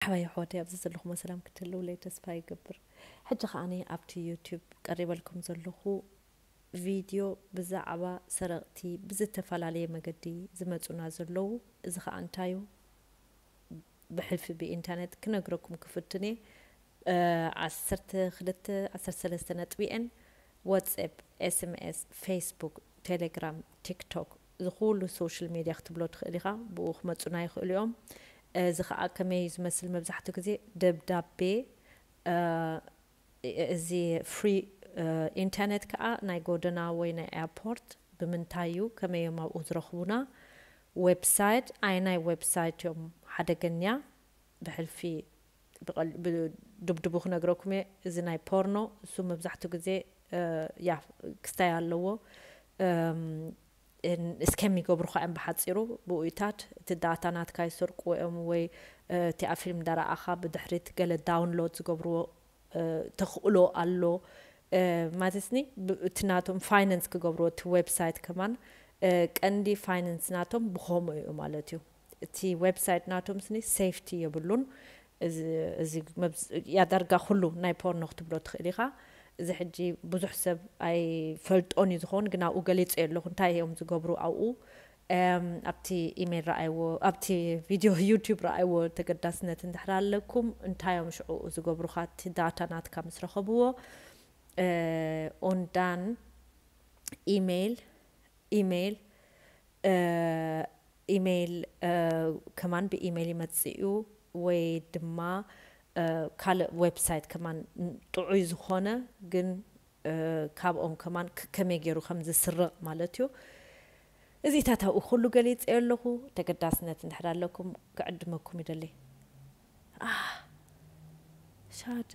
ኣሕዋይ ኣሕዋተይ፣ ኣብዚ ዘለኹም ሰላም ክትህልውለይ ተስፋ ይገብር። ሕጂ ከዓኒ ኣብቲ ዩቲዩብ ቀሪበልኩም ዘለኹ ቪድዮ ብዛዕባ ሰረቕቲ ብዝተፈላለየ መገዲ ዝመፁና ዘለዉ፣ እዚ ከዓ እንታዩ ብሕልፊ ብኢንተርኔት ክነግረኩም ክፍትን እየ። ዓሰርተ ክልተ ዓሰርተ ሰለስተ ነጥቢ ኤን፣ ዋትስኣፕ፣ ኤስኤምኤስ፣ ፌስቡክ፣ ቴሌግራም፣ ቲክቶክ፣ እዚ ኩሉ ሶሻል ሚድያ ክትብሎ ትኽእል ኢኻ። ብኡ ክመፁና ይኽእሉ እዮም። እዚ ከዓ ከመይ እዩ ዝመስል? መብዛሕትኡ ግዜ ደብዳቤ፣ እዚ ፍሪ ኢንተርኔት ከዓ ናይ ጎደና ወይ ናይ ኤርፖርት ብምንታይ እዩ? ከመይ እዮም ኣብኡ ዝረኽቡና? ዌብሳይት፣ ኣየናይ ዌብሳይት እዮም ሓደገኛ? ብሕልፊ ድብድቡ ክነግረኩም እየ። እዚ ናይ ፖርኖ፣ እሱ መብዛሕትኡ ግዜ ያ ክስታይ ኣለዎ። እስከም ይገብሩኻ እዮም ብሓፂሩ። ብኡይታት እቲ ዳታ ናትካ ይሰርቅዎ እዮም ወይ እቲኣ ፊልም እንዳረኣኻ ብድሕሪት ገለ ዳውንሎድ ዝገብርዎ ተኽእሎ ኣሎ። ማለትኒ እቲ ናቶም ፋይናንስ ክገብርዎ፣ እቲ ዌብሳይት ከማን ቀንዲ ፋይናንስ ናቶም ብኸምኡ እዩ ማለት እዩ። እቲ ዌብሳይት ናቶም ስኒ ሴፍቲ የብሉን። እዚ ያ ዳርጋ ኩሉ ናይ ፖርኖ ክትብሎ ትኽእል ኢኻ። እዚ ሕጂ ብዙሕ ሰብ ኣይፈልጦን እዩ ዝኸውን፣ ግን ኣብኡ ገሊፀ ኣለኹ እንታይ እዮም ዝገብሩ ኣብኡ። ኣብቲ ኢሜይል ረኣይዎ፣ ኣብቲ ቪድዮ ዩቲዩብ ረኣይዎ። ተገዳስነት እንድሕር ኣለኩም እንታይ እዮም ሽዑ ዝገብሩኻ? እቲ ዳታ ናትካ ምስ ረኸብዎ ኦንዳን ኢሜይል ኢሜይል ኢሜይል ከማን ብኢሜይል ይመፅእ እዩ፣ ወይ ድማ ካልእ ዌብሳይት ከማን ጥዑይ ዝኾነ ግን ካብኦም ከማን ከመይ ገይሩ ከም ዝስረቕ ማለት እዩ። እዚታት ኣብኡ ኩሉ ገሊፀ ኣለኹ። ተገዳስነት እንድሕር ኣለኩም ክዕድመኩም ይደሊ። ሻድ